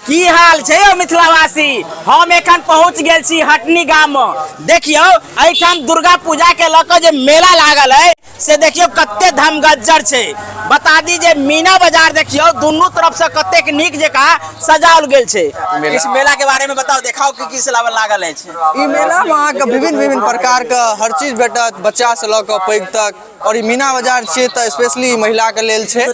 की हाल छै यौ मिथिलावासी? हम एखन पहुंच गेल छी हटनी गाम में। देखियौ, एहिठाम दुर्गा पूजा के लऽ कऽ जे मेला लागल है से देखियौ कते धमगज्जर छै। बता दी जे मीना बाजार देखियौ दुनू तरफ से कतेक नीक जकाँ सजाओल गेल छै। इस मेला के बारे में बताओ, देखाओ की की से लागल अछि। ई मेला में अहाँके विभिन्न विभिन्न प्रकार के हर चीज भेटत, बच्चा से लऽ कऽ पैघ तक। और ई मीना बाजार छियै तऽ स्पेशली महिला के लेल छै।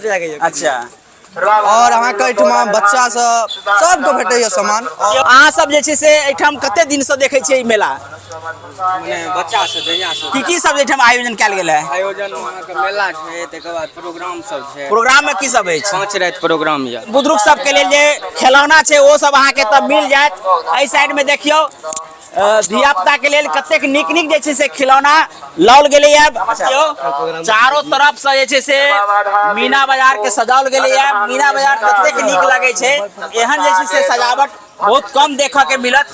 और अहाँके एहिठमा बच्चा सब सबके भेटैया सामान। अहाँ सब जे छै से एहिठाम कते दिन से देखै छियै ई मेला? मने बच्चा से जहिया से। की की सब एहिठाम आयोजन कयल गेल है? आयोजन अहाँके मेला छै, तकर बाद प्रोग्राम सब छै। प्रोग्राम में की सब अछि? 5 राति प्रोग्राम यऽ। बुजुर्ग सबके लेल जे खेलौना छै ओ सब अहाँके तऽ मिल जायत। एहि साइड में देखियौ धिया पुता के लेल कतेक नीक नीक जे छै से खिलौना लाओल गेलैया। चारो तरफ से जे छै से मीना बाजार के सजाओल गेलैया। मीना बाजार कतेक नीक लगै छै, एहन जे छै से सजावट बहुत कम देखऽ के मिलत।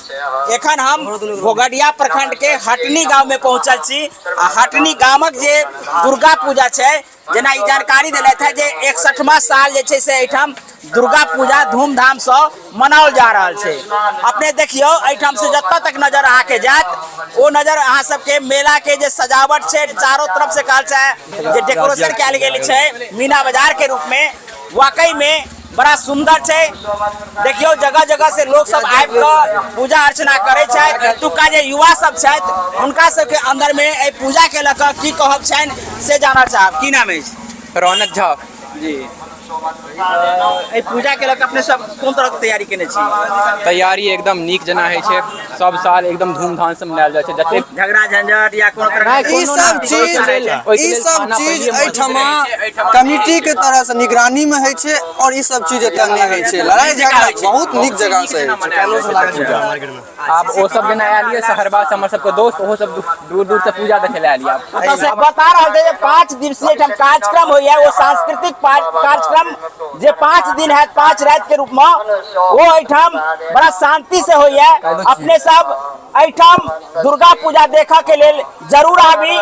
एखन हम घोघडिया प्रखंड के हटनी गांव में पहुंचल छी आ हटनी गामक जे दुर्गा पूजा छै, जेना ई जानकारी देलथि है जे 61वां साल जे छै से एहिठाम दुर्गा पूजा धूमधामसँ मनाओल जा रहल छै। अपने देखियौ, एहिठाम से जतऽ तक नजर अहाँके जायत ओ नजर अहाँ सबके मेला के जे सजावट छै चारो तरफ से कहल जाय जे डेकोरेशन कयल गेल छै मीना बाजार के रूप में, वाकई में बड़ा सुंदर छै। देखियौ, जगह जगह से लोग सब आबि कऽ पूजा अर्चना करै छथि। एतुका जे युवा सब छथि हुनका सबके अंदर में एहि पूजा के लऽ कऽ की कहब छनि से जानऽ चाहब। की नाम अछि? रौनक झा। जी, एहि पूजा के लऽ कऽ अपने सब कोन तरह के तैयारी केने छी? तैयारी एकदम नीक जेना होइ छै, सब साल एकदम धूमधाम से मनायल जाइ छै। जतेक झगड़ा झंझट या कोनो तरह ई सब चीज, ई सब चीज एहिठमा कमिटी के तरह से निगरानी में होइ छै और ई सब चीज एतऽ नहि होइ छै। लड़ाई झगड़ा बहुत नीक जगह से होइ छै। आब ओ सब जेना आयल ये सहरबा से हमर सबके दोस्त, ओहो सब दूर दूर से पूजा देखे लए आयल ये। ओतऽ से बता रहल छै जे 5 दिवसीय एहिठाम कार्यक्रम होइया, ओ सांस्कृतिक कार्यक्रम जे 5 दिन हैत 5 राति के रूप में, ओ एहिठाम बड़ा शांति से होइया। अपने सब एहिठाम दुर्गा पूजा देखऽ के लेल जरूर आबी।